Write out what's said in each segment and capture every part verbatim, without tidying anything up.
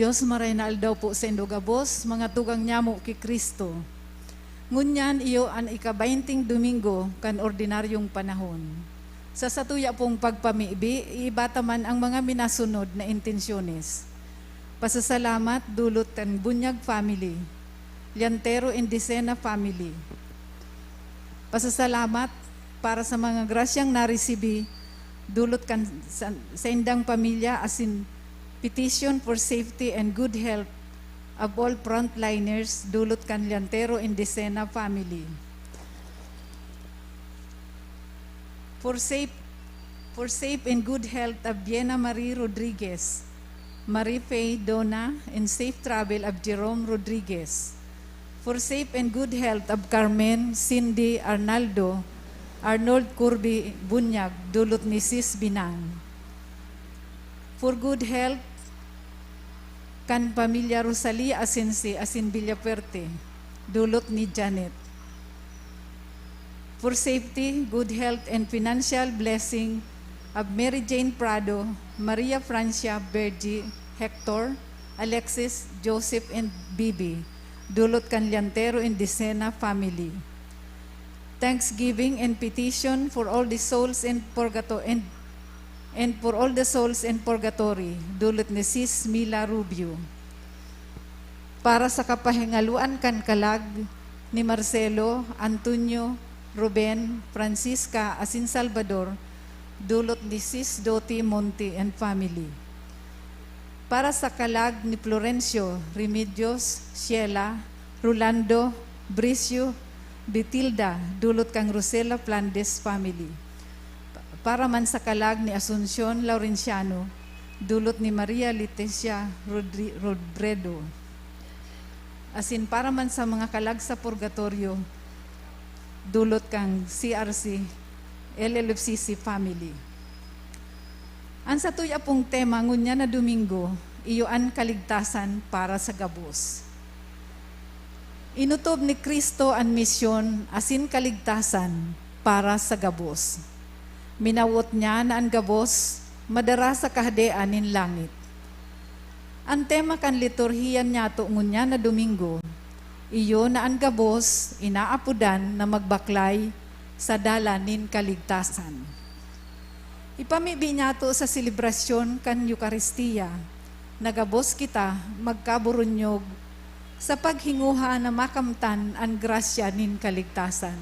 Dios, maray na aldaw po saindo gabos, mga tugang nyamo ki Cristo. Ngunyan iyo an ika-baynting Domingo kan ordinaryong panahon. Sa satuya pong pagpamibi, iiba ta man ang mga minasunod na intensyones. Pasasalamat dulot kan Bunyag family, Llantero and Decena family. Pasasalamat para sa mga grasyang naresibi dulot kan sa, saindang pamilya, asin petition for safety and good health of all frontliners dulot kan Llantero and Decena family. For safe, for safe and good health of Vienna Marie Rodriguez, Marie Faye Dona, and safe travel of Jerome Rodriguez. For safe and good health of Carmen, Cindy, Arnaldo, Arnold Curby Bunyag, dulot ni Sis Binang. For good health kan pamilya Rosalie Asensi asin Villafuerte, dulot ni Janet. For safety, good health, and financial blessing of Mary Jane Prado, Maria Francia, Virgie, Hector, Alexis, Joseph, and Bibi, dulot kan Llantero and Decena family. Thanksgiving and petition for all the souls in purgato-, and, and for all the souls in purgatory, dulot ni Sis Mila Rubio. Para sa kapahingaloan kan kalag ni Marcelo, Antonio, Ruben, Francisca, asin Salvador, dulot ni Sis Doti Monte and family. Para sa kalag ni Florencio, Remedios, Sheila, Rolando, Bricio, Betilda, dulot kan Rosela Flandes family. Pa-, para man sa kalag ni Asuncion Laurenciano, dulot ni Maria Leticia Rodri-, Robredo. Asin para man sa mga kalag sa purgatorio, dulot kan C R C, L L F C C family. An satuya pong tema ngunyan na Domingo, iyo an kaligtasan para sa gabos. Inotob ni Cristo an misyon asin kaligtasan para sa gabos. Minawot niya na an gabos madara sa Kahadean nin langit. An tema kan liturhiya niyato ngunyan na Domingo, iyo na an gabos inaapodan na magbaklay sa dalan nin kaligtasan. Ipamibi niyato sa selebrasyon kan Eukaristia na gabos kita magkaburunyog sa paghinguha na makamtan an grasya nin kaligtasan.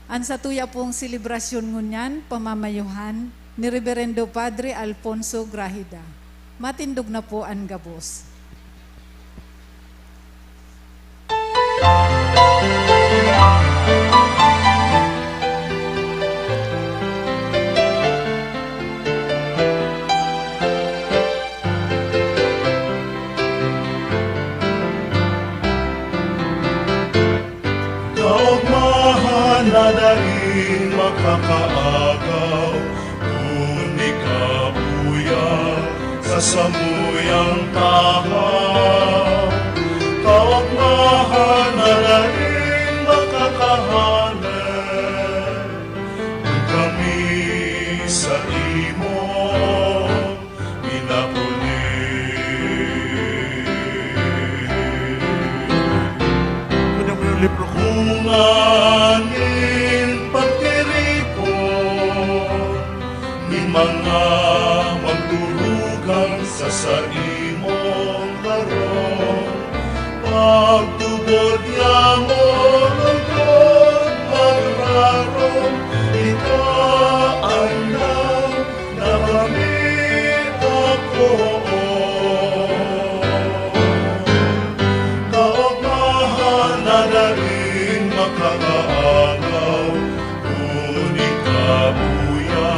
An satuya pong selebrasyon ngunyan, pamamayohan ni Reberendo Padre Alfonso Grajeda. Matindog na po an gabos. Kaogmahan na daing makakaagaw, kun ikabuya sa samuyang tahaw. Kaogmahan na daing makakahanep, kun kami saimo minapuli. Bunga nin pagtiripon nin mga magturugang sa saimong harong. Pagtubod niya mo lungkot magrarom, ika andam na kami ako. Kaogmahan na daing makakaagaw, kun ikabuya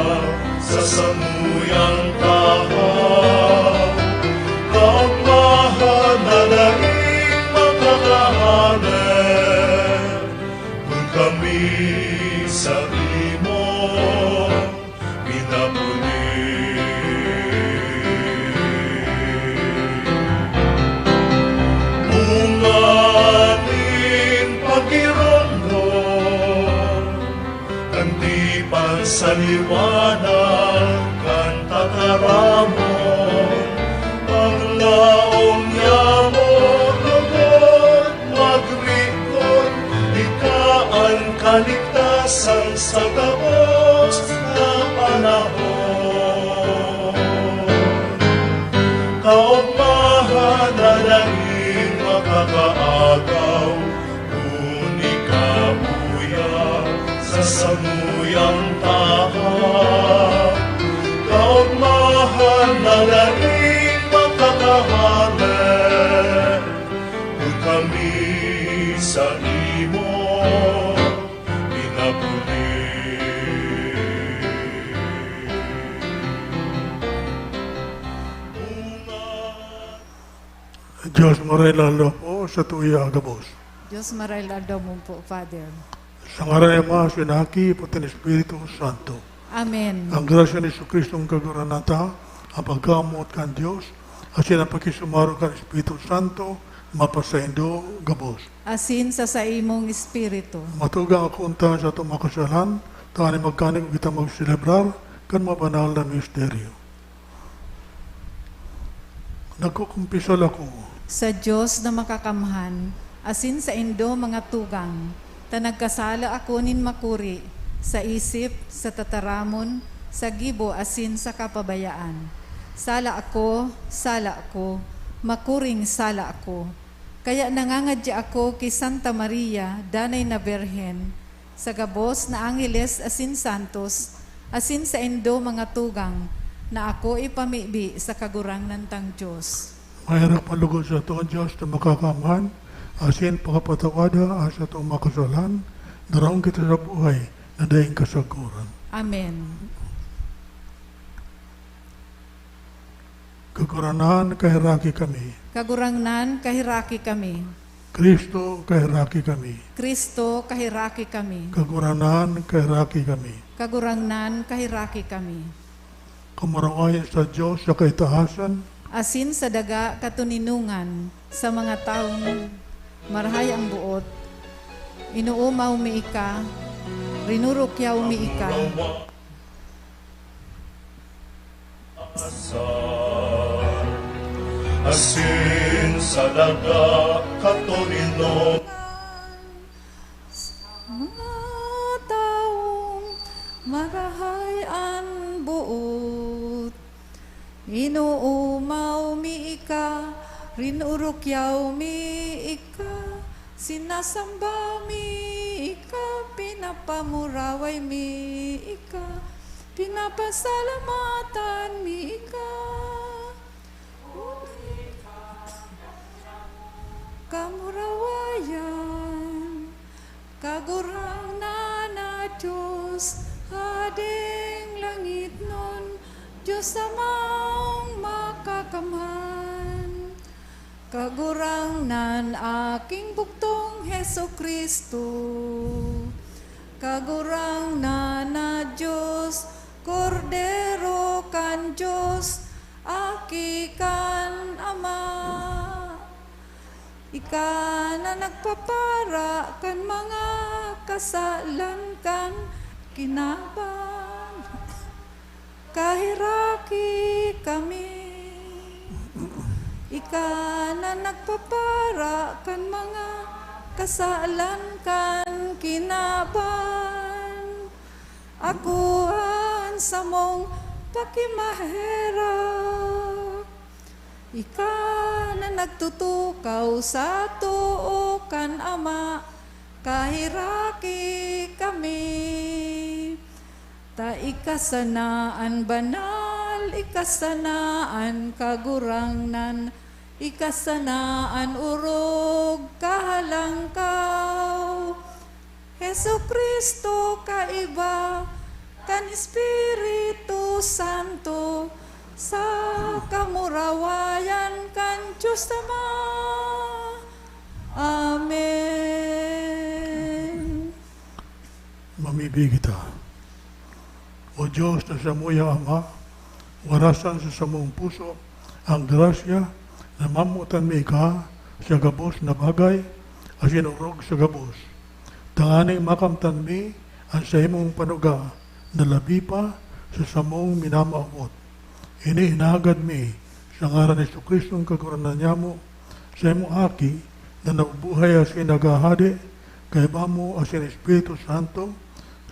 sa samuyang tahaw. Kaogmahan na daing makakahanep, kun kami saimo pinapuli. Bunga nin pagiromdom kan tipan sa liwanag kan tataramon, ang San sa gabos na panahon, kaogmahan na daing makakaagaw, kun ika uya sa samuyang tahaw. Kaogmahan na daing makakahale, kun kami sa imo pinapuli. Diyos maray lalo po sa tuya gabos. Diyos maray lalo mo po, Father. Sa ngaran ni Ama, asin Aki, pati ni Espiritu Santo. Amen. Ang grasya ni Jesu-Cristong Kagurangnan ta, ang pagkamoot kan Dios, asin ang pakisumaro kan Espiritu Santo, mapasaindo gabos. Asin sa saimong espiritu. Matugang ako unta sa atong mga kasalan, tanganing magkanig kita magselebrar kan mga banal na misteryo. Nagkukumpisal ako. Sa Dios na makakamhan, asin saindo mga tugang, ta nagkasala ako nin makuri, sa isip, sa tataramon, sa gibo, asin sa kapabayaan. Sala ako, sala ako, makuring sala ako. Kaya nangangadya ako ki Santa Maria, danay na Birhen, sa gabos na angheles asin santos, asin saindo mga tugang, na ako ipamibi sa Kagurangnan tang Dios. Maherak palugod sa aton Dios na makakamhan, asin pakapatawada an satong mga kasalan, daraon kita sa buhay na daing kasaguran. Amen. Kagurangnan, kaheraki kami. Kagurangnan, kaheraki kami. Cristo, kaheraki kami. Cristo, kaheraki kami. Kagurangnan, kaheraki kami. Kagurangnan, kaheraki kami. Kamurawayan sa Dios sa kaitaasan. Asin sa daga katoninongan sa mga tawong marahay ang boot. Inoomaw mi ika, rinurukyaw mi ika. Asin sa daga katoninongan. Mga tawong marahay an boot, inoomaw mi ika, rinurukyaw mi ika, sinasamba mi ika, pinapamuraway mi ika, pinapasalamatan mi ika. Kamurawayan, Kagurangnan na Dios, Hading langitnon, Dios Amang Makakamhan. Kagurangnan, aking bugtong Jesu-Cristo. Kagurangnan na Dios, Kordero kan Dios, Aki kan Ama. Ika na nagpapara kan mga kasalan kan kinaban. Kaheraki kami. Ika na nagpapara kan mga kasalan kan kinaban. Ako an samong pakimaherak. Ika na nagtutukaw sa too kan Ama, kaheraki kami. Ta ika sana an banal, ika sana an kagurangnan, ika sana an orog, kahalangkaw. Jesu-Cristo, kaiba kan Espiritu Santo, sa kamurawayan kan Dios Ama. Amen. Mamibi kita. O Dios na samuyang Ama, warasan sa samong puso ang grasya na mamotan mi ika sa gabos na bagay asin orog sa gabos, tanganing makamtan mi an saimong panuga na labi pa sa samong minamawot. Ini hinahagad mi sa ngaran ni Jesu-Cristong Kagurangnan nyamo, saimong Aki, na nabubuhay asin naghahade kaiba mo asin Espiritu Santo,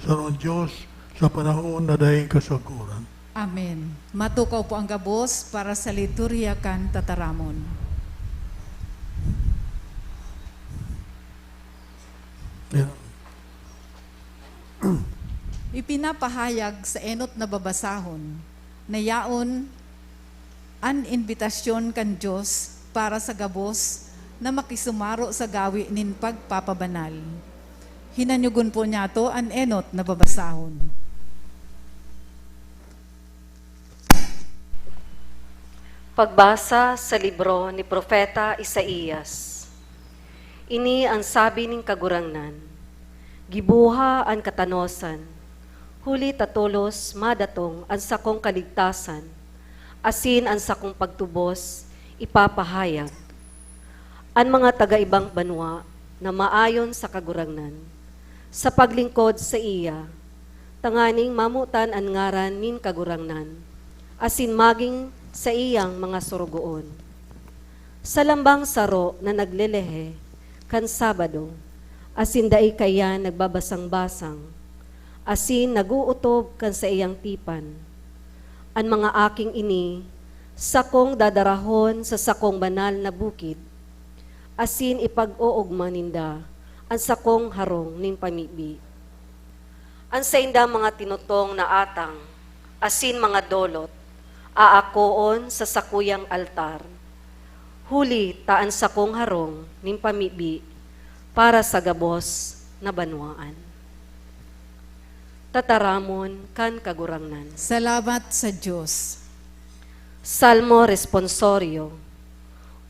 sarong Dios sa panahon na daing kasagkoran. Amen. Matukaw po ang gabos para sa liturhiya kan tataramon. Ipinapahayag sa enot na babasahon na yaon an imbitasyon kan Dios para sa gabos na makisumaro sa gawi nin pagpapabanal. Hinanyogon po niyato an enot na babasahon. Pagbasa sa libro ni Propeta Isaias. Ini an sabi nin Kagurangnan, Giboha an katanosan, huli ta tolos madatong an sakong kaligtasan, asin an sakong pagtubos ipapahayag. An mga taga-ibang banwa na maayon sa Kagurangnan, sa paglingkod saiya, tanganing mamotan an ngaran nin Kagurangnan, asin magin saiyang mga sorogoon. Sa lambang saro na naglelehe kan Sabado, asin dai kaiyan nagbabasang-basang, asin nag-ootob kan saiyang tipan. An mga aking ini, sakong dadarahon sa sakong banal na bukid, asin ipag-oogma ninda an sakong harong nin pamibi. An saindang mga tinutong na atang asin mga dolot aakoon sa sakuyang altar, huli ta an sakong harong nin pamibi para sa gabos na banwaan. Tataramon kan Kagurangnan. Salamat sa Dios. Salmo Responsorio.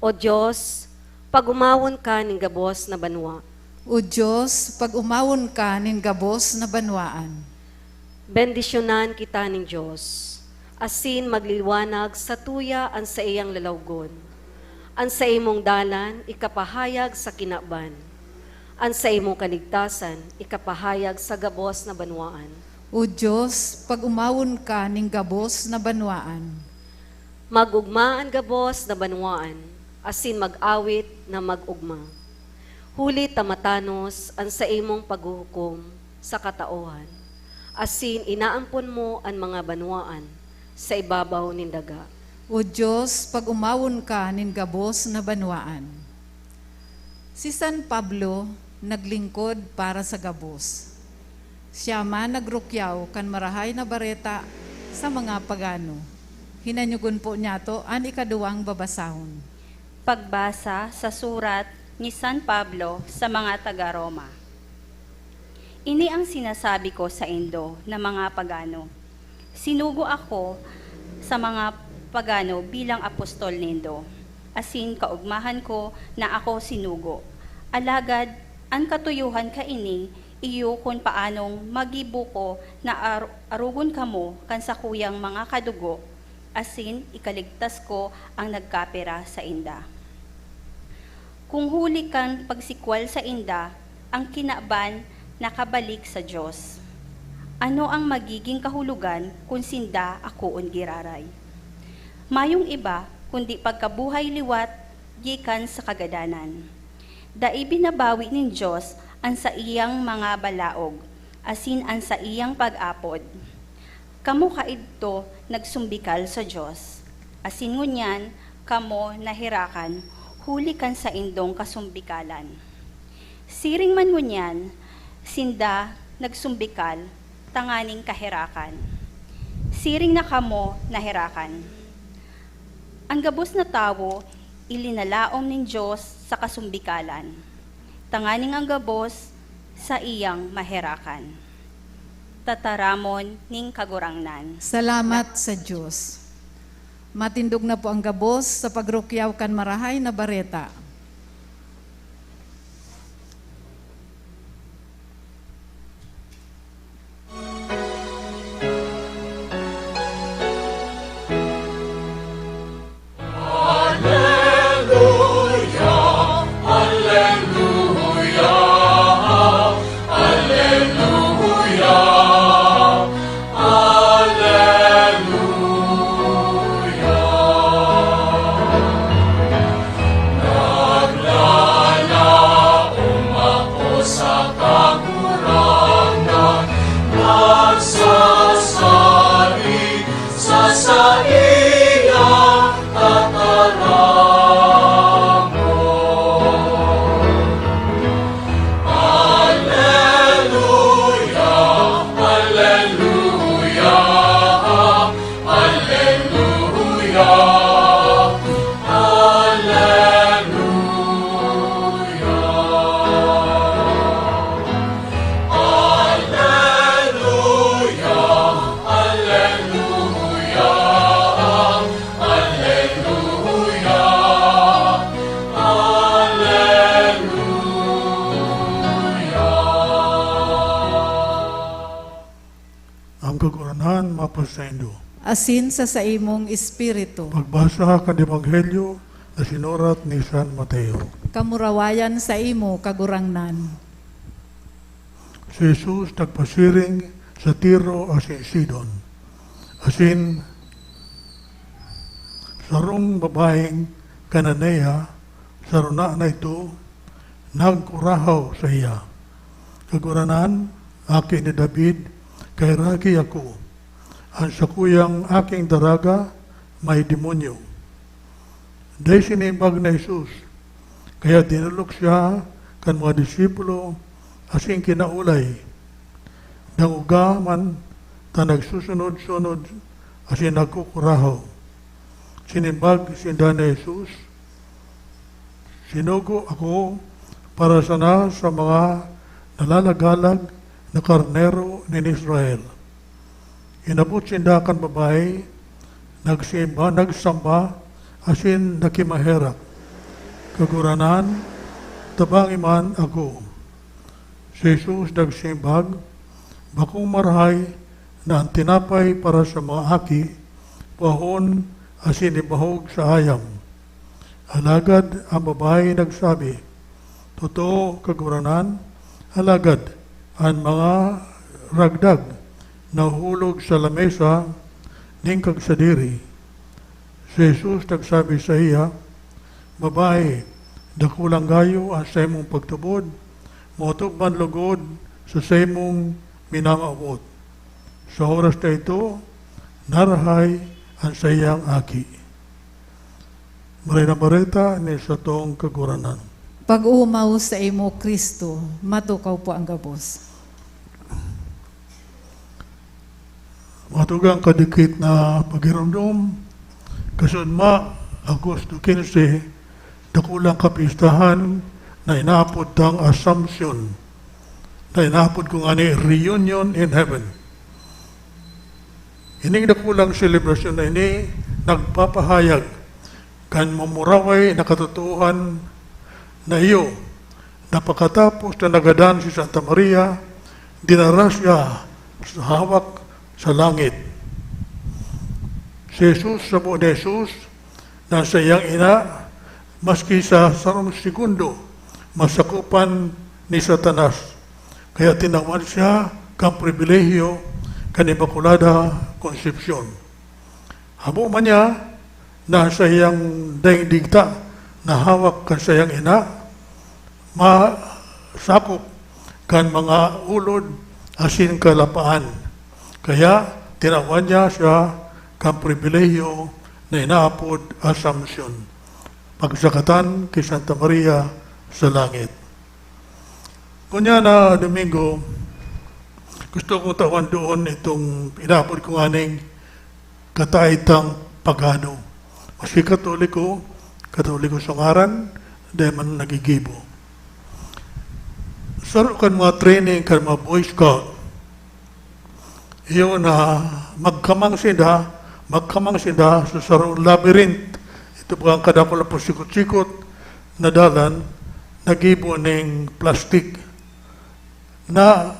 O Dios, pag-omawon ka nin gabos na banwa. O Dios, pag-omawon ka nin gabos na banwaan. Bendisyonan kita nin Dios, asin magliwanag satuya an saiyang lalawgon. An saimong dalan ikapahayag sa kinaban. An saimong kaligtasan ikapahayag sa gabos na banwaan. O Dios, pag-omawon ka nin gabos na banwaan. Mag-ogma an gabos na banwaan, asin mag-awit na mag-ogma. Huli ta matanos an saimong paghuhukom sa katawohan, asin inaampon mo an mga banwaan sa ibabaw nin daga. O Dios, pag-omawon ka nin gabos na banwaan. Si San Pablo naglingkod para sa gabos. Siya man nagrukyaw kan Marahay na Bareta sa mga pagano. Hinanyogon po niyato an ikaduwang babasahon. Pagbasa sa surat ni San Pablo sa mga taga-Roma. Ini ang sinasabi ko saindo na mga pagano. Sinugo ako sa mga pagano bilang apostol nindo, asin kaogmahan ko na ako sinugo. Alagad an katuyohan kaini iyo kun paanong magibo ko na ar- arogon kamo kan sakuyang mga kadugo, asin ikaligtas ko ang nagkapira sainda. Kung huli kan pagsikwal sainda, ang kinaban nakabalik sa Dios. Ano ang magiging kahulogan kun sinda akoon giraray? Mayong iba kundi pagkabuhay liwat gikan sa kagadanan. Dai binabawi nin Dios an saiyang mga balaog asin an saiyang pag-apod. Kamo kaidto nagsumbikal sa Dios, asin ngunyan kamo naherakan huli kan saindong kasumbikalan. Siring man ngunyan, sinda nagsumbikal tanganing kaherakan. Siring na kamo naherakan. An gabos na tawo ilinalaom nin Dios sa kasumbikalan, tanganing an gabos saiyang maherakan. Tataramon nin Kagurangnan. Salamat sa Dios. Matindog na po ang gabos sa pagrukyaw kan Marahay na Bareta. Ang Kagurangnan mapasaindo. Asin sa saimong espiritu. Pagbasa kan Ebanghelyo na sinurat ni San Mateo. Kamurawayan saimo, Kagurangnan. Si Jesus nagpasiring sa Tiro asin Sidon, asin sarong babaeng Cananea, saruna na ito, nagkurahaw saiya, "Kagurangnan, Aki ni David, kaheraki ako. An sakuyang aking daraga may demonyo." Dai sinimbag ni Jesus, kaya dinolok siya kan mga disipulo asin kinaolay. Dangoga man ta nagsusunod-sunod asin nagkukurahaw. Sinimbag sinda ni Jesus, "Sinugo ako para sana sa mga nalalagalag na karnero nin Israel." Inabot sinda kan babae, nagsimba, nagsamba, asin nakimaherak, "Kagurangnan, tabangi man ako." Si Jesus nagsimbag, "Bakong marahay na an tinapay para sa mga aki, puahon asin ibahog sa ayam." Alagad an babae nagsabi, "Totoo, Kagurangnan, alagad an mga ragdag nahuhulog sa lamesa nin kagsadiri." Si Jesus nagsabi saiya, "Babae, dakulang gayo an saimong pagtubod, maotob man logod sa saimong minamawot." Sa oras na ito, narahay an saiyang aki. Maray na Bareta nin satong Kagurangnan. Pag-omaw saimo, Cristo, matukaw po ang gabos. Mga tugang, kadikit na pagiromdom, kasunod ma, Agosto quince, dakulang kapistahan na inaapod tang Assumption, na inaapod ko ngani Reunion in Heaven. Ining dakulang selebrasyon na ini nagpapahayag kan mamuraway na katotoohan na iyo, na pakatapos na nagadan si Santa Maria, dinara siya sa hawak sa langit. Si Jesus, sabo ni Jesus, na saiyang ina, maski sa sarong segundo, masakopan ni Satanas. Kaya tinawan siya kan pribilehyo kan Immaculada Concepcion. Habo man niya na saiyang daing digta na hawak kan saiyang ina, masakop kan mga ulod asin kalapaan. Kaya tinawan niya siya kan pribilehyo na inaapod Assumption, pagsakatan ki Santa Maria sa langit. Ngunyan na Domingo, gusto kong tawan doon itong inaapod ko nganing kataitang pagano. Maski Katoliko, Katoliko sa ngaran, dai man nagigibo. Saro kan mga training kan mga Boy Scout, iyo na magkamang sinda, magkamang sinda sa sarong labyrinth. Ito po ang kadakul na pasikot-sikot na dalan, nagibo ning plastic, na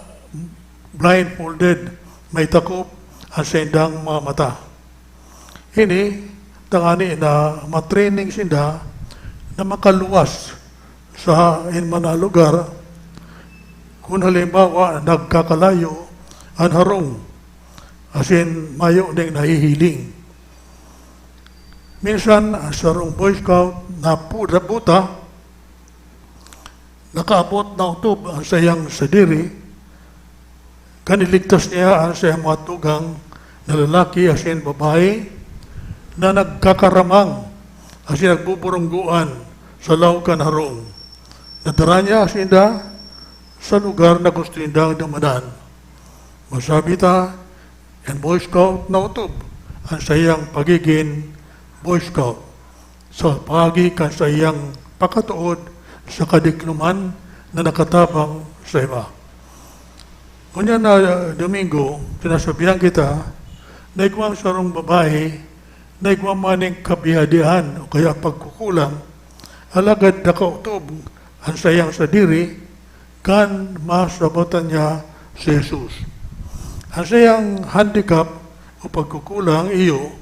blindfolded, may takop an saindang mga mata. Ini tangani na matraining sinda na makaluwas sa in man na lugar, kun halimbawa nagkakalayo an harong asin mayo ning nahihiling. Minsan, ang sarong Boy Scout na pu-, na buta, nakaabot na otob an saiyang sadiri, kan iligtas niya an saiyang mga tugang na lalaki asin babae na nagkakaramang asin nagbuburunggoan sa laog kan harong. Nadara niya sinda sa lugar na gusto nindang dumanan. Masabi ta, an Boy Scout na otob an saiyang pagigin Boy Scout sa paagi kan saiyang pakatood sa kadikloman na nakatabang sa iba. Ngunyan na Domingo, sinasabihan kita na igwang sarong babae na igwa man ning kabihadian o kaya pagkukulang, alagad nakaotob an saiyang sadiri kan masabotan niya si Jesus. An saiyang handicap o pagkukulang iyo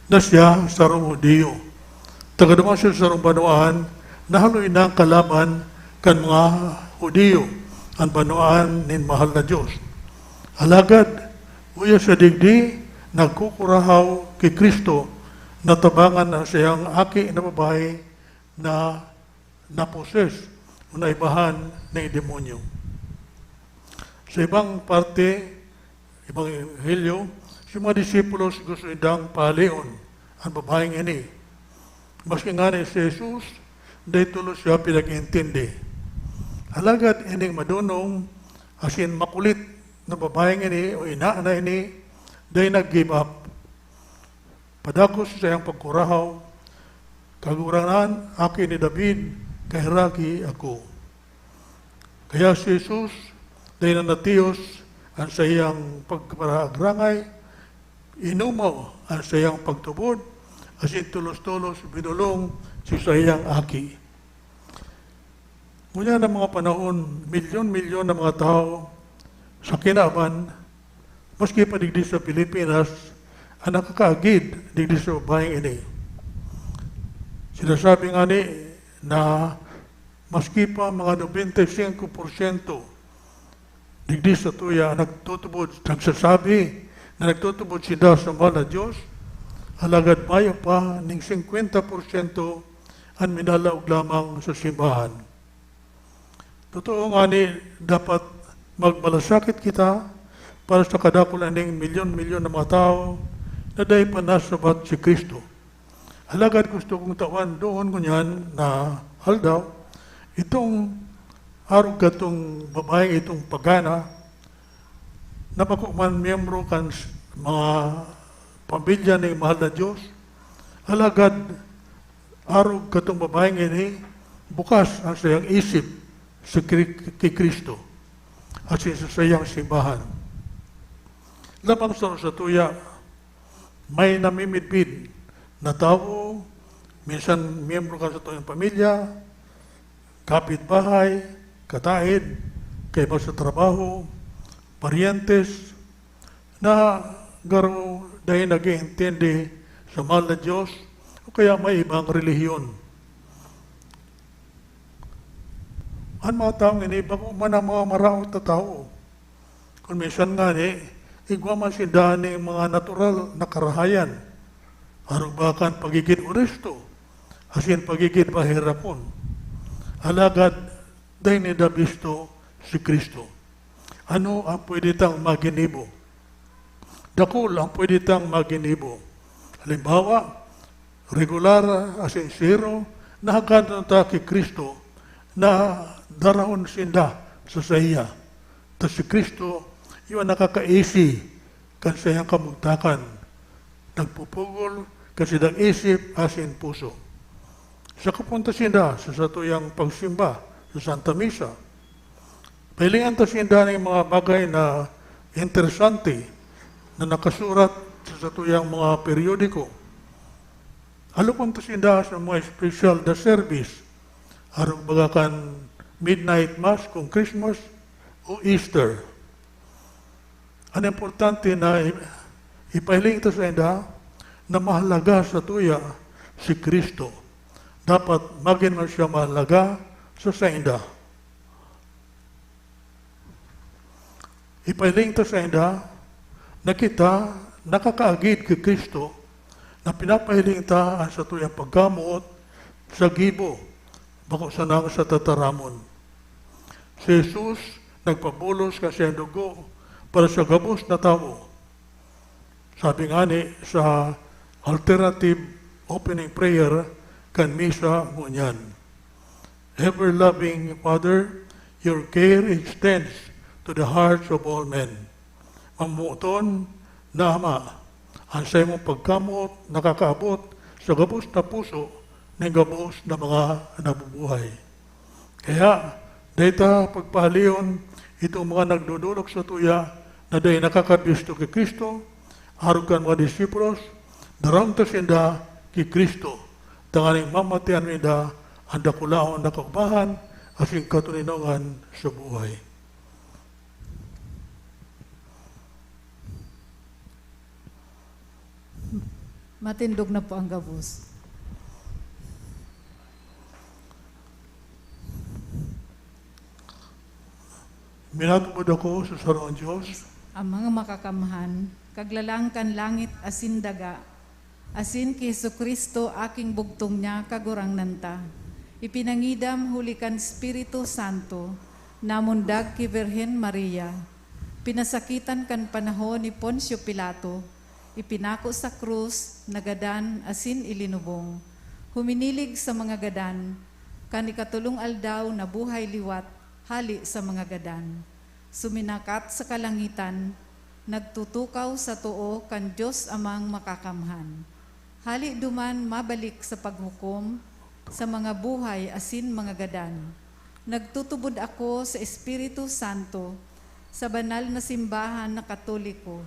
na siya sarong Judio. Tagaduman siya sa sarong banwaan na haloy nang kalaban kan mga Judio, an banwaan nin mahal na Dios. Alagad, uya siya digdi, nagkukurahaw ki Cristo, natabangan an saiyang aki na babayi na naposes o naibahan nin demonyo. Sa ibang parte, Ebanghelyo, si mga disipulos gusto nindang pahaleon an babayeng ini. Maski ngani si Jesus, dai tolos siya pinag-intindi. Alagad ining madonong asin makulit na babayeng ini o ina na ini, dai nag-give up. Padagos sa saiyang pagkurahaw, "Kagurangnan, Aki ni David, kaheraki ako." Kaya si Jesus, dai na natiyos an saiyang pagparagrangay, inumaw an saiyang pagtubod, asin tolos-tolos binolong si saiyang aki. Ngunyan na mga panahon, milyon-milyon na mga tawo sa kinaban, maski pa digdi sa Pilipinas, an nakakaagid digdi sa babayeng ini. Sinasabi ngani na maski pa mga nobenta y singko porsyento digdi sa tuya nagtutubod, nagsasabi na nagtutubod sinda sa mahal na Dios, alagad mayo pa ning singkwenta porsyento an minalaog lamang sa simbahan. Totoo ngani, dapat magmalasakit kita para sa kadakul na ning milyon-milyon na mga tawo na dai pa nasabat si Cristo. Alagad gusto kong tawan doon ngunyan na aldaw, itong arog katong babaeng itong pagana, na bako man miyembro kan s-, mga pamilya ning mahal na Dios, alagad arog katong babaeng ini, bukas an saiyang isip sa Kri-, ki Cristo asin sa saiyang simbahan. Labang sa satuya, may namimidbid na tawo, minsan miyembro kan satuyang pamilya, kapitbahay, kataed, kaiba sa trabaho, paryentes, na garo dai nag-iintindi sa mahal na Dios o kaya may ibang relihiyon. An mga tawong ini bako man an mga maraot na tawo. Kun minsan ngani, igwa man sinda nin mga natural na karahayan, arog ba kan pagigin onesto asin pagigin maherakon. Alagad dai ninda bisto si Cristo. Ano ang pwede tang maginibo? Dakul ang pwede tang maginibo. Halimbawa, regular asin sincero na hagad ta ki Cristo, na darahon sinda sa saiya. Ta si Cristo, iyo an nakakaisi kan saiyang kamugtakan, nagpupugol kan saindang isip asin puso. Saka punta sinda sa satuyang pagsimba sa Santa Misa. Pahilingan ta sinda nin mga bagay na interesante na nakasurat sa satuyang mga peryodiko. Alokon ta sinda sa mga espesyal na service, arog baga kan midnight mass kung Christmas o Easter. An importante na i-, ipahiling ta sainda na mahalaga sa tuya si Cristo. Dapat magin man siya mahalaga sa sainda. Ipahiling ta sainda na kita nakakaagid ki Cristo, na pinapahiling ta an satuyang pagkamoot sa gibo, bako sanang sa tataramon. Si Jesus nagpabulos kan saiyang dugo para sa gabos na tawo. Sabi ngani sa alternative opening prayer kan misa ngunyan, "Ever-loving Father, your care extends to the hearts of all men." Mamoton na Ama, an saimong pagkamoot nakakaabot sa gabos na puso nin gabos na mga nabubuhay. Kaya, dai ta pagpahaleon itong mga nagdodolok sa tuya na dai nakakabisto ki Cristo, arog kan mga disipulos, darahon ta sinda ki Cristo, tanganing mamatian ninda an dakulaon na kaogmahan asin katoninongan sa buhay. Matindog na po ang gabos. Minatubod ako sa sarong Diyos, Amang Makakamhan, Kaglalang kan langit asin daga, asin ki Jesu-Cristo, aking bugtong niya, Kagurangnan ta. Ipinangidam huli kan Espiritu Santo, namundag ki Birhen Maria, pinasakitan kan panahon ni Poncio Pilato, ipinako sa krus, nagadan asin ilinubong. Huminilig sa mga gadan, kan ikatolong aldaw nabuhay liwat hale sa mga gadan. Suminakat sa kalangitan, nagtutukaw sa too kan Dios Amang Makakamhan. Hale duman mabalik sa paghukom sa mga buhay asin mga gadan. Nagtutubod ako sa Espiritu Santo, sa banal na simbahan na Katoliko,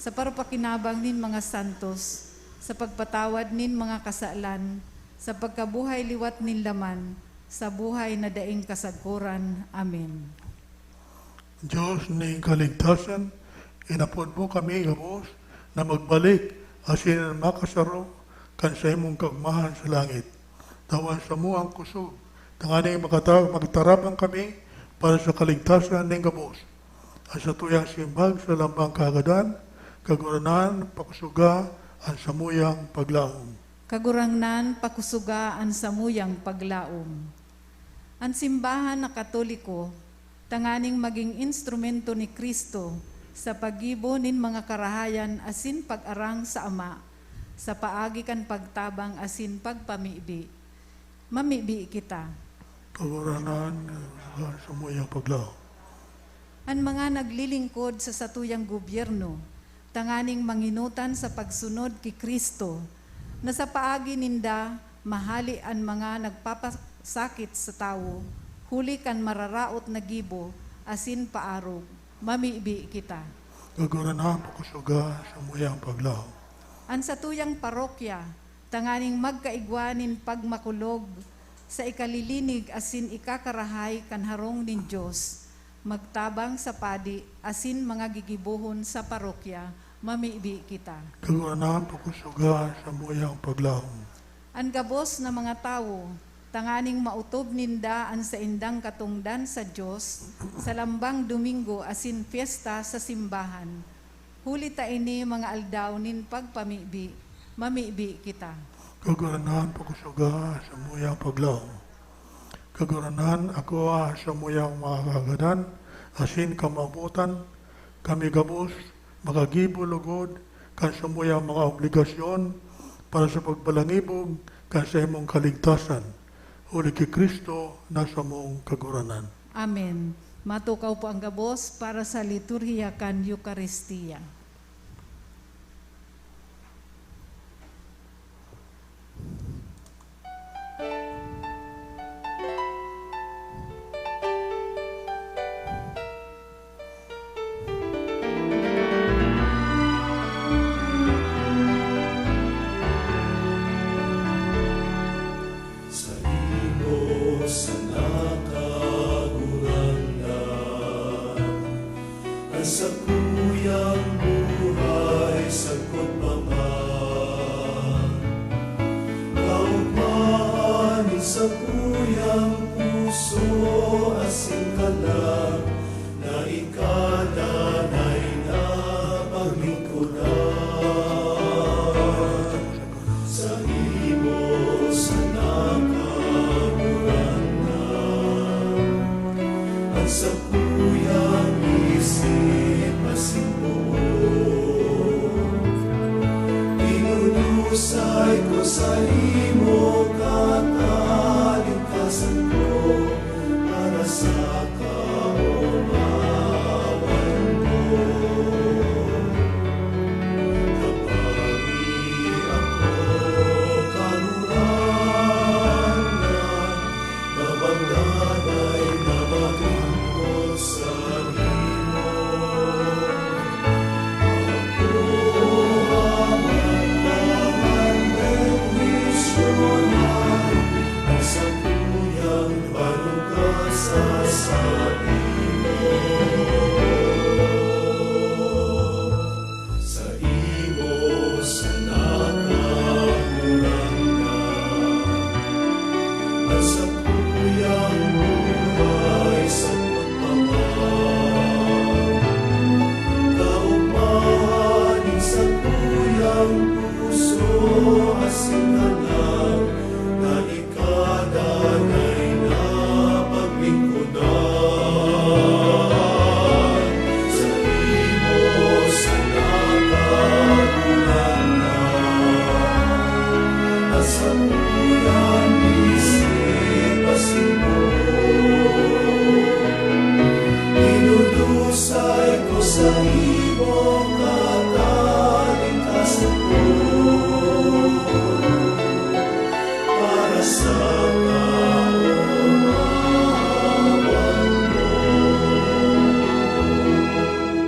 sa parapakinabang nin mga santos, sa pagpatawad nin mga kasalan, sa pagkabuhay liwat nin laman, sa buhay na daing kasagkoran. Amen. Dios nin kaligtasan, inapod mo kami gabos na magbalik asin makasaro kan saimong kaogmahan sa langit. Tawan samo ang kusog, tanganing makata-, magtarabang kami para sa kaligtasan nin gabos. An satuyang simbag sa lambang kagadan, Kagurangnan, pakusoga an samuyang paglaom. Kagurangnan, pakusoga an samuyang paglaom. An simbahan na Katoliko, tanganing magin instrumento ni Cristo sa paggibo nin mga karahayan asin pag-arang sa Ama, sa paagi kan pagtabang asin pagpamibi. Mamibi kita. Kagurangnan, sa samuyang paglaom. An mga naglilingkod sa satuyang gobyerno, tanganing manginutan sa pagsunod ki Cristo, na sa paagi ninda mahale an mga nagpapasakit sa tawo, huli kan mararaot na gibo asin paarog. Mamibi kita. Kagurangnan, pakusoga an samuyang paglaom. An satuyang parokya, tanganing magkaigwa nin pagmakulog sa ikalilinig asin ikakarahay kan harong nin Dios, magtabang sa padi asin mga gigibohon sa parokya, mamibi kita. Kagurangnan, pakusoga an samuyang paglaom. An gabos na mga tawo, tanganing maotob ninda an saindang katongdan sa Dios sa lambang Domingo asin pyesta sa simbahan. Huli ta ini mga aldaw nin pagpamibi, mamibi kita. Kagurangnan, pakusoga an samuyang paglaom. Kagurangnan, akoa an samuyang mga kagadan asin kamawotan, kami gabos makagibo logod kan samuyang mga obligasyon para sa pagpalangibog kan saimong kaligtasan, huli ki Cristo na samong Kagurangnan. Amen. Matukaw po ang gabos para sa liturhiya kan Eukaristia. Saimo sana, Kagurangnan, an sakuyang buhay sagkod pa man. Kaogmahan nin sakuyang puso asin kalag na ika danay na paglingkodan. Saimo sana, Kagurangnan, an sakuyang isip asin poon. Idudusay ko saimo katalingkasan ko para sa kaomawan mo. Tabangi ako, Kagurangnan, na magdanay na maglingkod saimo. Ako, Ama, Ama, bendisyonan an sakuyang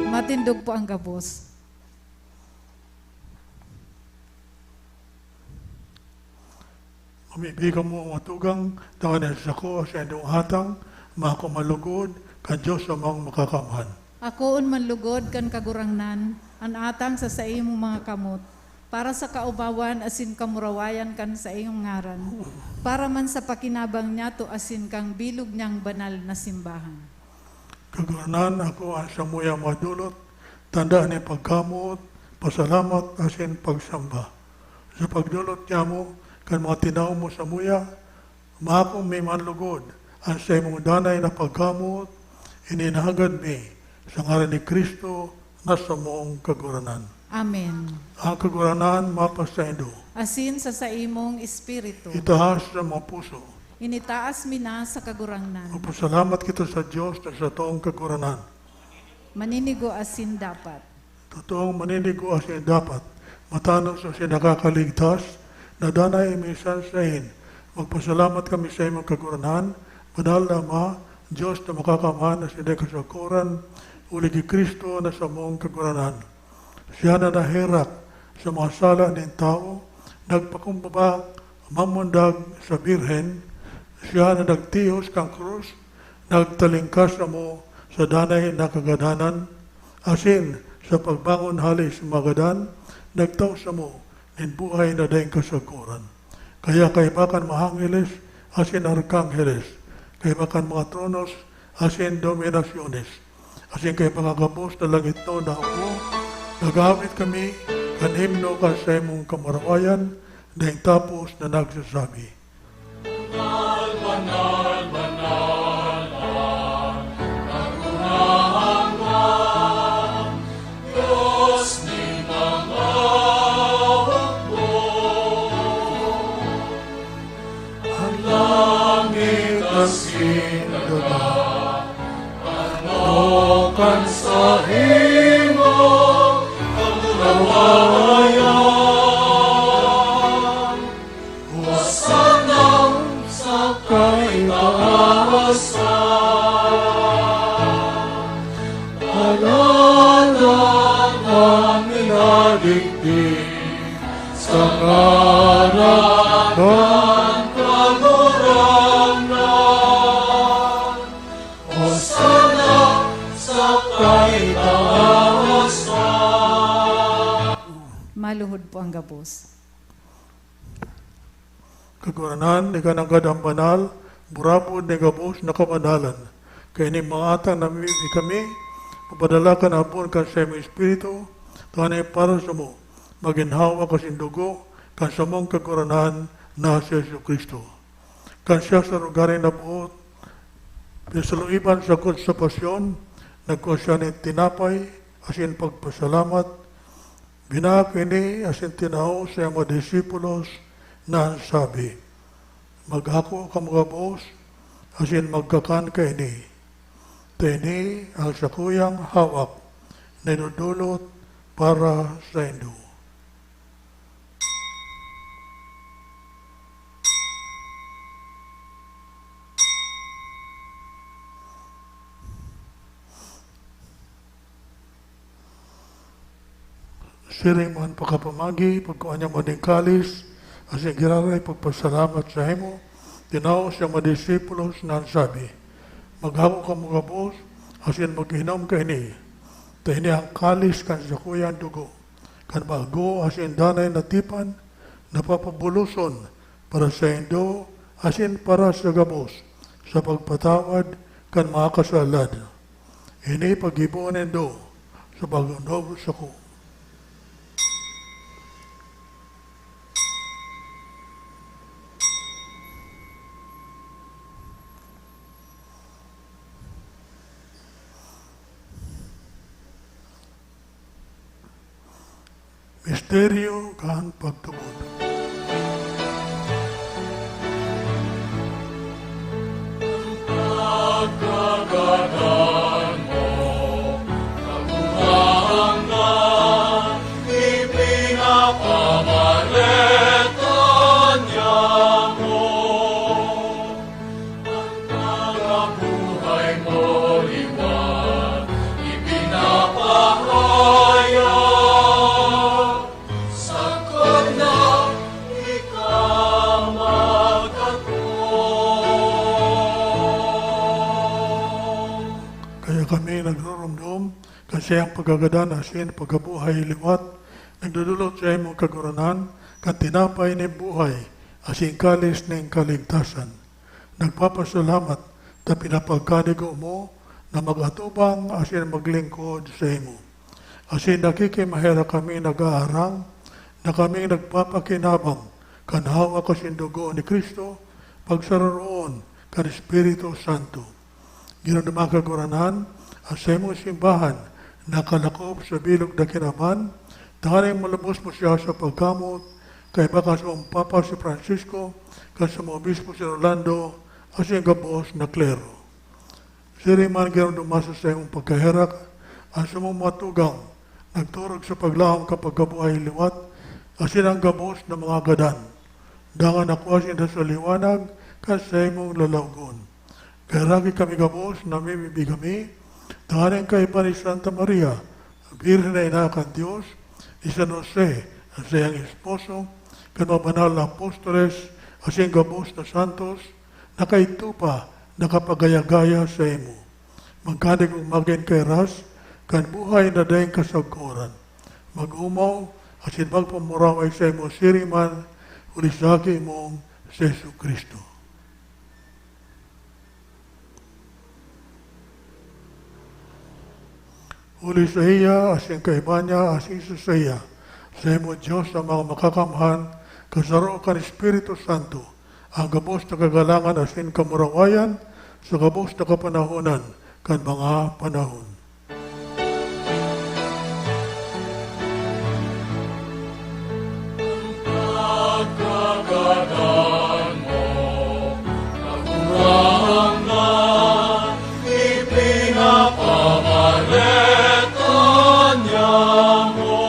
Matindog po ang gabos. Mamibi kamo, mga tugang, tanganing sako sa indong atang, mako manlugod kan Dios Amang Makakaamhan. Akoon manlugod kan Kagurangnan an atang sa saimong mga kamot, para sa kaubawan asin kamurawayan kan saiyang ngaran, para man sa pakinabang niyato asin kan bilog niyang banal na simbahan. Kagurangnan, ako an samuyang mga dulot, tanda nin pagkamoot, pasalamat asin pagsamba. Sa pagdolot niamo kan mga tinaw mo samuya, mako mi manlugod an saimong danay na pagkamoot, ini inahagad mi sa ngaran ni Cristo na samong Kagurangnan. Amen. Ang Kagurangnan mapasaindo. Asin sa saimong espiritu. Itaas sa mga puso. Initaas mi na sa Kagurangnan. Magpasalamat kita sa Dios na satong Kagurangnan. Maninigo asin dapat. Totoong maninigo asin dapat, matanos asin nakakaligtas, na danay mi sansain. Magpasalamat kami saimo, Kagurangnan, banal na Ama, Dios na Makakaamhan asin daing kasakoran, huli ki Cristo na samong Kagurangnan. Siya na naherak sa mga sala nin tawo, nagpakumbaba, mamundag sa Birhen, siya na nagtios kan krus, nagtalingkas samo sa danay na kagadanan, asin sa pagbangon hali sa mga gadan, nagtao samo nin buhay na daing kasakoran. Kaya kaiba kan mga angheles asin arkangheles, kaiba kan mga tronos asin dominasyones, asin kaiba kan gabos na langitnon na hukbo, nag-aawit kami kan himno kan saimong kamurawayan, daing tapos na nagsasabi, Banal, banal, banal, Kagurangnan, Dios nin mga hukbo. An langit asin daga, ano kan saimong kamurawayan. Hosana sa kaitaasan. Alala na minadigdi sa ngaran kan Kagurangnan. Hosana sa kaitaasan. Maluhod po ang gabos. Kagurangnan, ika nanggad an banal, burabod nin gabos na kabanalan. Kaini mga atang namimibi kami, papadala kan habon kan saimong Espiritu, tanganing para samo, magin hawak asin dugo kan samong Kagurangnan na si Jesu-Cristo. Kan siya sa lugaring naboot, pinasaluiban sagkod sa pasyon, nagkua siya nin tinapay asin pagpasalamat, binaak ini asin tinao sa iyang mga disipulos na an sabi, "Maghako kamo gabos asin magkakan kaini. Ta ini an sakuyang hawak na idodolot para saindo." Siring man pakapamagi, pagkua niya man nin kalis, asin giraray pagpasalamat saimo, tinao sa mga disipulos na an sabi, "Maghako kamo gabos, asin mag-inom kaini. Ta ini an kalis kan sakuyang dugo, kan bago asin danay na tipan, na papabuloson para saindo asin para sa gabos, sa pagpatawad kan mga kasalan. Ini paggibohon nindo sa pag-onob sako." Misteryo kan pagtubod. Pagkagadan mo, Kagurangnan, Ipinapamareta niya mo ang nakabuhay mo liwat, ipinapahayag sa kanya ikaw magkatong. Kaya kami nagrurumdom kan saiyang pagkagadan asin pagkabuhay liwat, nagdodolot saimong Kagurangnan kan tinapay nin buhay asin kalis nin kaligtasan. Nagpapasalamat ta pinapagkanigo mo na mag-atubang asin maglingkod saimo. Asin nakikimaherak kami nag-aarang na kami nagpapakinabang kan hawak asin dugo ni Cristo, pagsaroroon kan Espiritu Santo. Ginoo na mga Kagurangnan, an saimong simbahan nakalakop sa bilog na kinaban, tanganing malubos mo siya sa pagkamot, kaiba kan samong Papa si Francisco, kan samong Obispo si Rolando, asin gabos na klero. Siring man ginoduma sa saimong pagkaherak an samong mga tugang, nagturog sa paglaom kan pagkabuhay liwat, asin an gabos na mga gadan. Dangan nakua sinda sa liwanag kan saimong lalawgon. Kaheraki kami gabos, namimibi kami, tanganing kaiba ni Santa Maria, Birhen na Ina kan Dios, ni San Jose, an saiyang esposo, kan mga banal na apostoles, asin gabos na santos, na kaidto pa nakapagaya-gaya saimo. Magkanigong magin kairas kan buhay na daing kasagkoran. Mag-omaw asin magpamuraway saimo siring man huli sa Aki mong si Jesu-Cristo. Huli saiya, asin kaiba niya, asin sa saiya, saimo, Dios, Ama makakamhan, kasaro kan Espiritu Santo, an gabos na kagalangan asin kamurawayan sa gabos na kapanahonan kan mga panahon. Pagkagadan mo, Kagurangnan, ipinapamareta niya mo.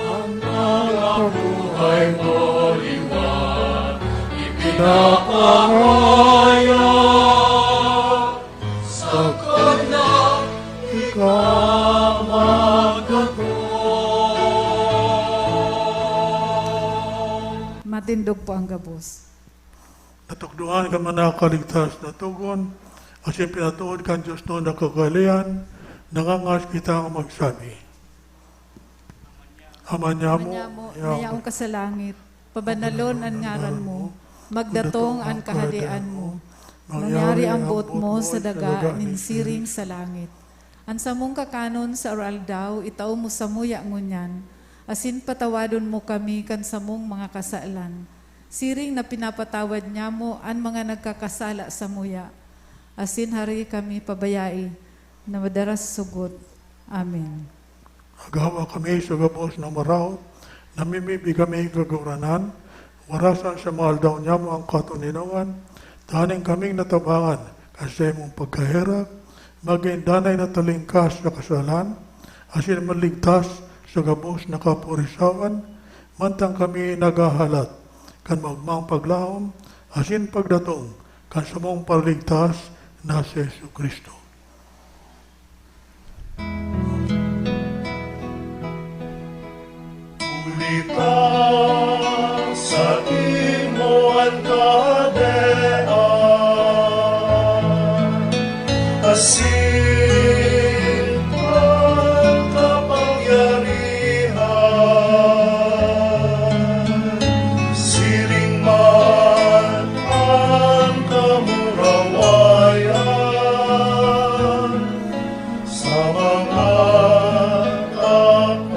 Ang nakabuhay mo liwat, ipinapahayag sa kanya ikaw magkatong. Matindog po ang gabos. Natukdoan kan mga nakaligtas na togon, asin pinatuod kan Dios na Kakolean, nangangas kitang magsabi, Ama niamo, Ama niamo, na yaon ka sa langit, pabanalon an ngaran mo, magdatong an kahadean mo, mangyari an boot mo sa daga nin siring sa langit. An samong kakanon sa aroaldaw, itao mo samuya ngunyan, asin patawadon mo kami kan samong mga kasalan, siring na pinapatawad nyamo an mga nagkakasala samuya. Asin hari kami pabayai na madaras sugot. Amen. Naghahawa kami sa gabos na maraot, namimibi kami, Kagurangnan, warasan sa mga aldaw nyamo an katoninongan, tanganing kaming natabangan kan saimong pagkaherak, magin danay na talingkas sa kasalan, asin maligtas sa gabos na kaporisawan, mantang kami naghahalat kan magmang paglaom asin pagdatong kan samong Paraligtas na si Jesu-Cristo. Huli ta saimo an kahadean, asin an kapangyarihan, siring man an kamurawayan sa mga kapanahon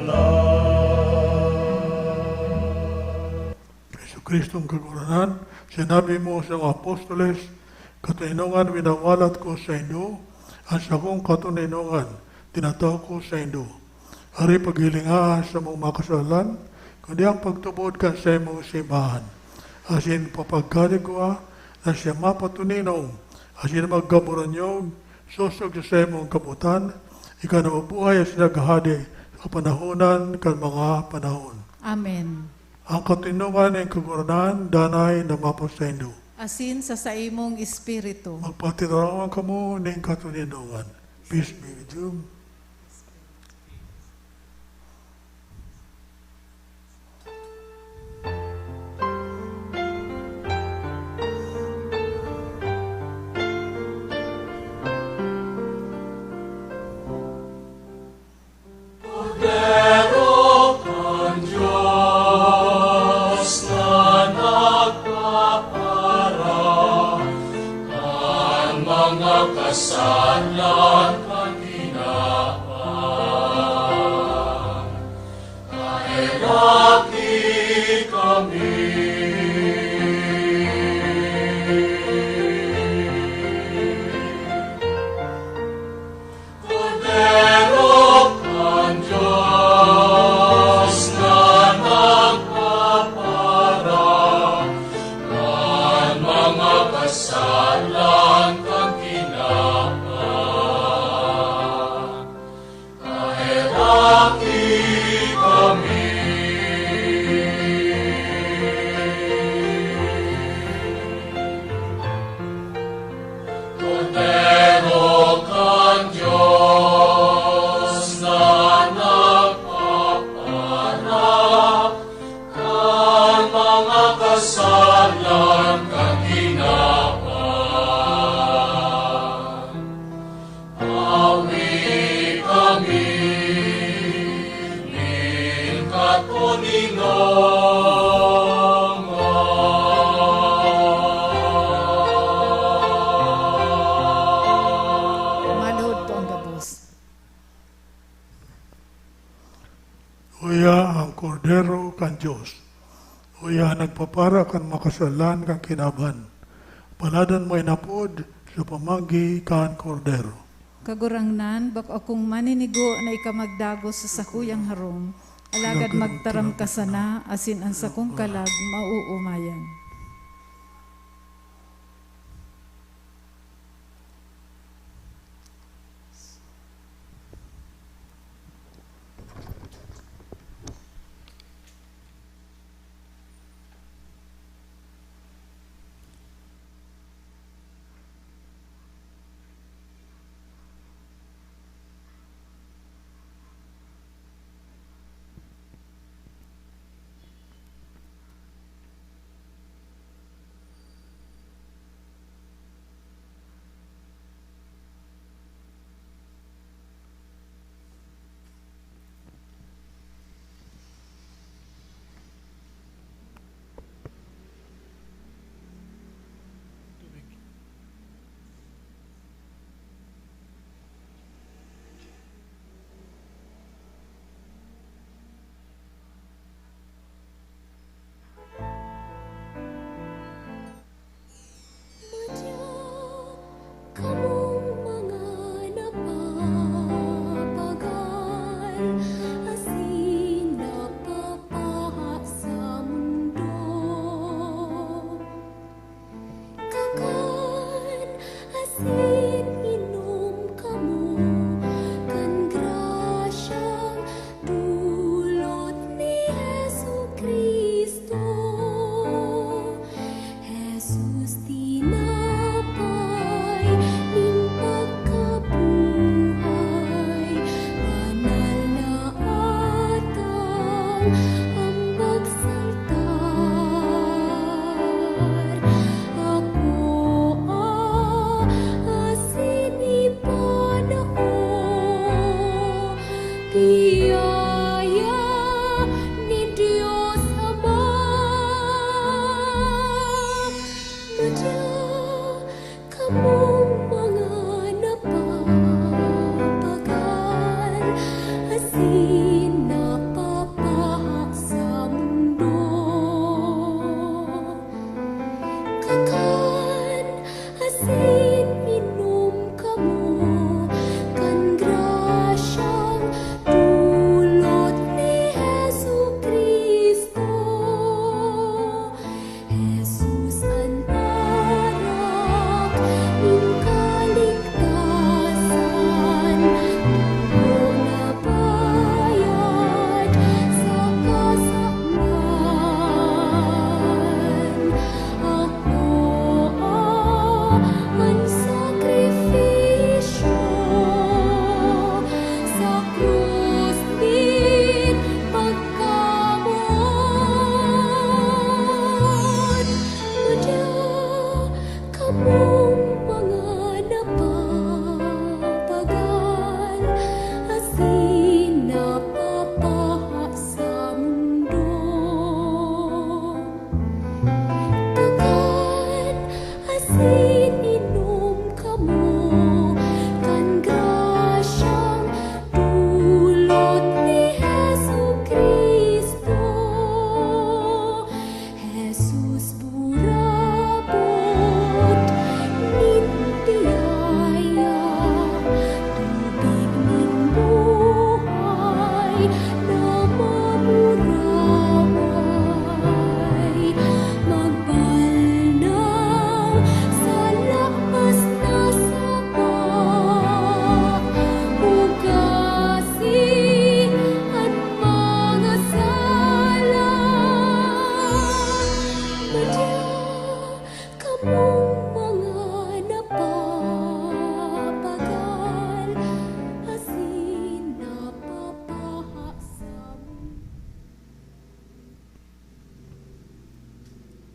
na. Jesu-Cristong Kagurangnan, sinabi mo sa mga apostoles, "Katoninongan winawalat ko saindo, an sakong katoninongan tinatao ko saindo." Ari, paghilinga an samong mga kasalan, kundi an pagtubod kan saimong simbahan. Asin papagkanigwa na siya mapatoninom, asin magkaburanyog sosog sa saimong kabotan, ika na mabuhay asin naghahade sa kapanahonan kan mga panahon. Amen. Ang katoninongan nin Kagurangnan danay na mapasaindo. Asin sa saimong espiritu. Magpatirawan kamo nin katoninongan. Peace be with you. Kordero kan Dios na nagpapara kan mga kasalan kan kinaban, kaheraki kami. Kordero kan Dios na nagpapara kan mga kasalan kan kinaban, kaheraki kami. Kordero kan Dios na nagpapara kan mga kasalan kan kinaban, awi kami nin katoninongan. Maluhod po ang gabos. Uya ang Kordero kan Dios. Uya nagpapara kan makasalan kan kinaban. Paladon mo inapod sa pamanggi kan Kordero. Kagurangnan, bako akong maninigo na ika magdagos sa sakuyang harong, alagad magtaram ka sana, asin an sakong kalag maoomayan.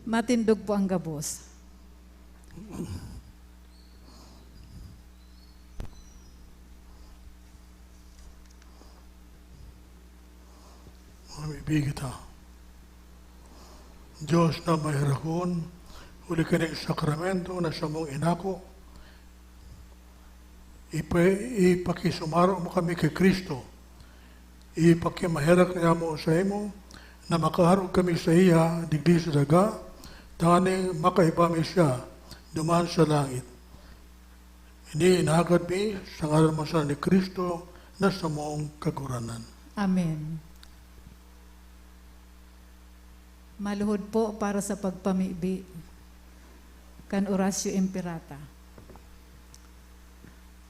Matindog po ang gabos. Mamibi kita. Diyos na maherakon, huli kaning sakramento na samong inako, ipa- ipakisumaro mo kami kay Kristo. Ipakimaherak niya mo sa imo na makaharog kami sa iya digdi sa daga, tanganing makaiba mi siya duman sa langit. Ini inahagad mi sa ngaran man sana ni Kristo na samong Kagurangnan. Amen. Maluhod po para sa pagpamibi kan Oratio Imperata.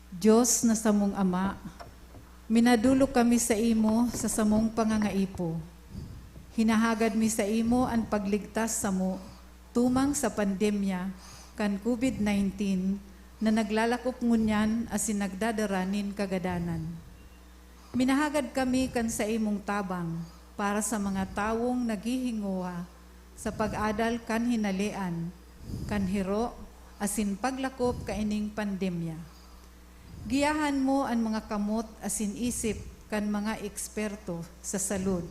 Dios na samong Ama, minadolok kami sa imo sa samong pangangaipo. Hinahagad mi sa imo an pagligtas samo tumang sa pandemya kan COVID nineteen na naglalakop ngunyan asin nagdadara nin kagadanan. Minahagad kami kan saimong tabang para sa mga tawong naghihingowa sa pag-adal kan hinalean, kan hiro, asin paglakop kaining pandemya. Giyahan mo an mga kamot asin isip kan mga eksperto sa salud,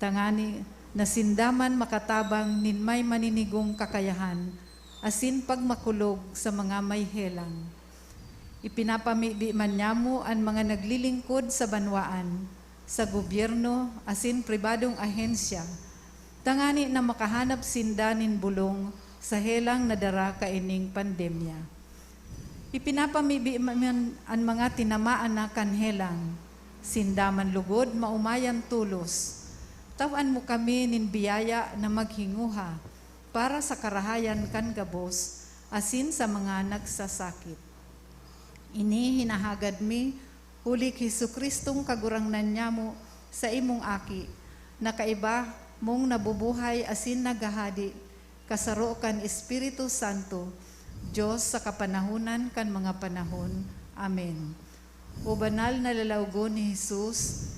tangani na sinda man makatabang nin may maninigong kakayahan asin pagmakulog sa mga may helang. Ipinapamibi man niamo an mga naglilingkod sa banwaan, sa gobyerno asin pribadong ahensya, tangani na makahanap sinda nin bolong sa helang na dara kaining pandemya. Ipinapamibi man an mga tinamaan na kan helang. Sinda man lugod maomayan tolos. Tawan mo kami nin biyaya na maghinguha para sa karahayan kan gabos asin sa mga nagsasakit. Ini hinahagad mi huli ki Jesu-Cristong Kagurangnan nyamo, sa imong Aki, na kaiba mong nabubuhay asin naghahade, kasaro kan Espiritu Santo, Dios sa kapanahonan kan mga panahon. Amen. O banal na lalawgon ni Jesus,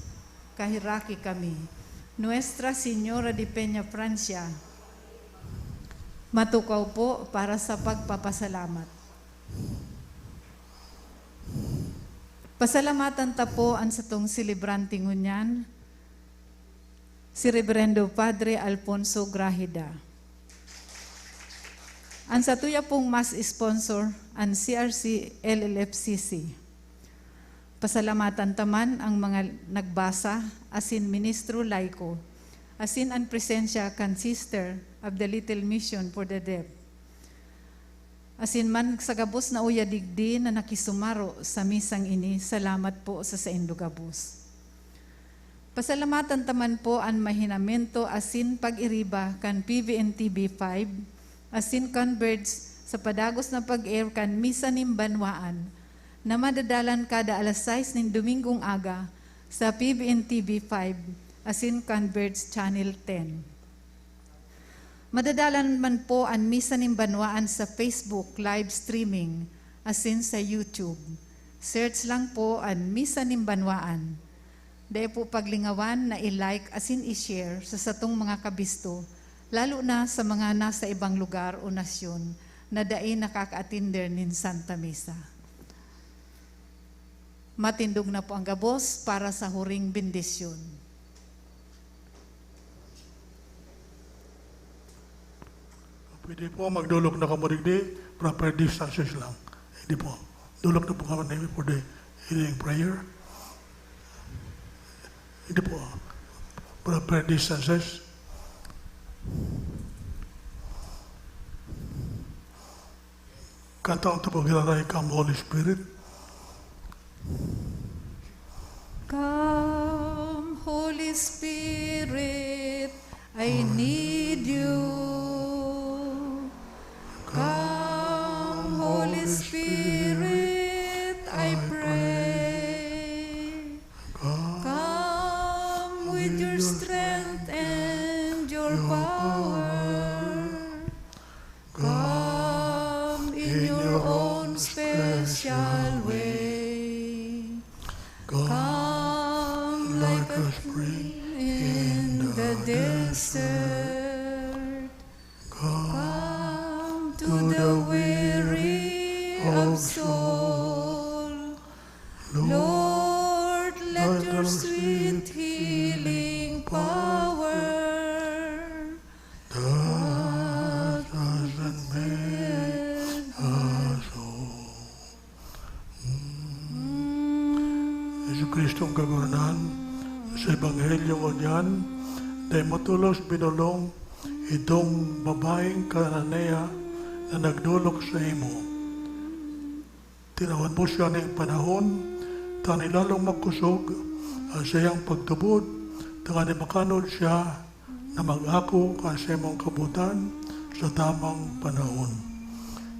kaheraki kami. Nuestra Señora de Peña Francia, matukaw po para sa pagpapasalamat. Pasalamatan ta po an satong selebrante ngunyan, si Reverendo Padre Alfonso Grajeda. An satuya pong mass sponsor, an C R C L L F C C. Pasalamatan ta man ang mga nagbasa, asin ministro laiko, asin an presensya kan Sister of the Little Mission for the Deaf. Asin man sa gabos na uya digdi na nakisumaro sa misang ini, salamat po sa saindo gabos. Pasalamatan ta man po an mahinamento asin pag-iriba kan P V N T V five asin Converge sa padagos na pag-air kan Misa nin Banwaan na madadalan kada alas sais nin Domingong aga sa P V N T V five asin Converge Channel ten. Madadalan man po an Misa nin Banwaan sa Facebook live streaming asin sa YouTube. Search lang po an Misa nin Banwaan. Dai po paglingawan na i-like asin i-share sa satong mga kabisto, lalo na sa mga nasa ibang lugar o nasyon na dai nakaka-atender nin Santa Misa. Matindog na po ang gabos para sa huring bendisyon. Pwede po, magdolok na kamo digdi, proper distances lang. Hindi po. Dolok na po kamo for the healing prayer. Hindi po. Proper distances. Kanta ang tapag hiraray, Come, Holy Spirit. Come, Holy Spirit, I need you. Come, Holy Spirit, I pray. Come with your strength and your power. Come in your own special way. Come like a spring in the desert. Lord, let your sweet healing power touch us and make us whole. Jesu-Cristong Kagurangnan, sa Ebanghelyo ngunyan, dai mo tolos binolong idong babaeng Cananea na nagdolok saimo. Tinawan mo siya nin panahon, tanganing lalong makosog an saiyang pagtubod, tanganing makanod siya na mag-ako kan saimong kabotan sa tamang panahon.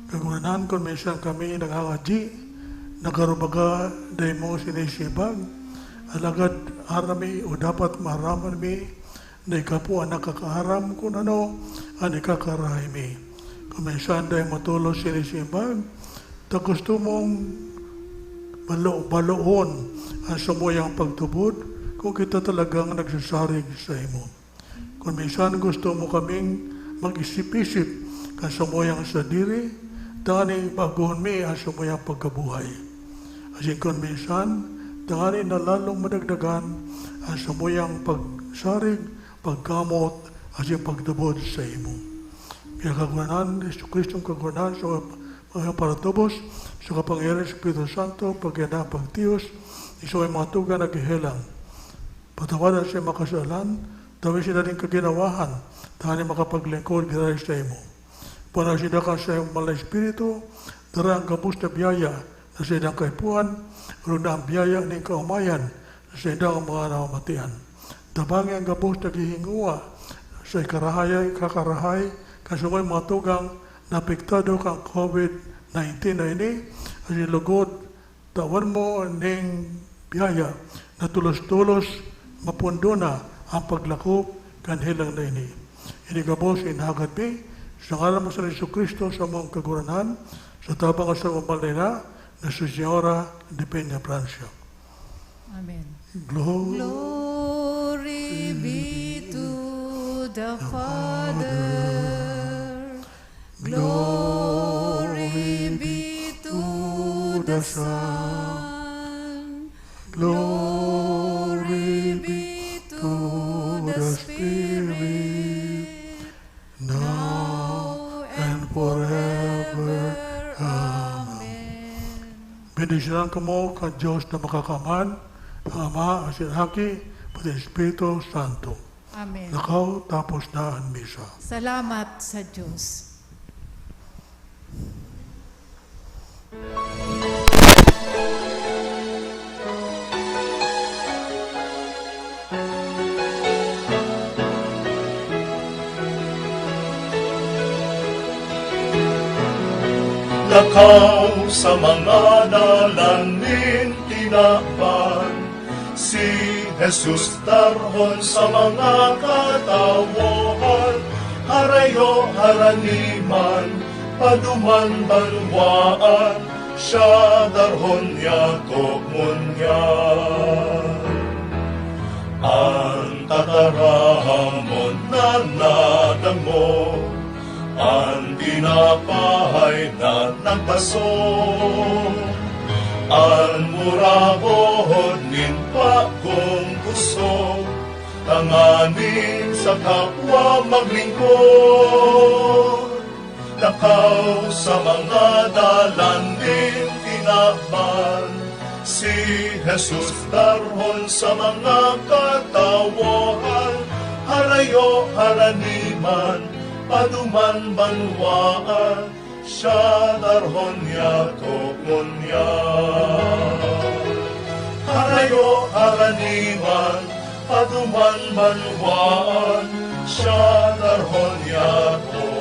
Kagurangnan, kun minsan kami nangangadyi, nagkarubaga, dai mo sinisimbag, alagad aram mi o dapat maaraman mi na ikaw po an nakakaaram kun ano an ikakarahay mi. Kun minsan dai mo tolos sinisimbag, ta gusto mong balo-, baloon an samuyang pagtubod kun kita talagang nagsasarig saimo. Kun minsan gusto mo kaming mag-isip-isip kan samuyang sadiri, tanganing bagoon mi an samuyang pagkabuhay. Asin kun minsan, tanganing na lalong madagdagan an samuyang pagsarig, pagkamot, asin pagtubod saimo. Kaya Kagurangnan, Jesu-Cristong Kagurangnan, sa mga paratubos, sa kapangyarihan sa Espiritu Santo, pagkaiyan, pagtiyos, nin samuyang mga tugang naghehelang. Patawadan an saindang mga kasalan, tawan sinda nin kaginawahan, tanganing makapaglingkod giraray saimo. Punasan sinda kan saimong banal na Espiritu, dara an gabos na biyaya na saindang kaipuhan, orog na an biyaya nin kaomayan na saindang mga namamatian. Tabangi an gabos na naghihingowa sa ikarahay, ikakarahay kan samuyang mga tugang na apektado kan COVID nineteen na ini, asin lugod tawan mo ning biyaya na tolos-tolos mapondo na an paglakop kan helang na ini. Ini gabos inahagad mi sa ngaran mo sa Jesu-Cristo, samong Kagurangnan, sa tabang kan sarong banal na ina, na si Señora de Peña Francia. Amen. Glory be to the Father. Glory be to the Son. Glory be to the Spirit. Now and forever. Amen. Bendisyonan kamo kan Dios na Makakamhan, ang Ama, asin Aki, pati Espiritu Santo. Amen. Lakaw, tapos na an misa. Salamat sa Diyos. Lakaw sa mga dalan nin tinaban, si Jesus darhon sa mga katawohan, harayo, harani man, paduman, banwaan, siya darhon niya togon niya. An tataramon na nadangog, an tinapay na nagbaso, an murabod nin bagong puso, tanganing sa kapwa maglingkod. Lakaw sa mga dalan nin tinaban, si Jesus darhon sa mga katawohan, harayo, harani man, paduman, banwaan, siya darhon niya togon niya. Harayo, harani man, paduman, banwaan, siya darhon niya togon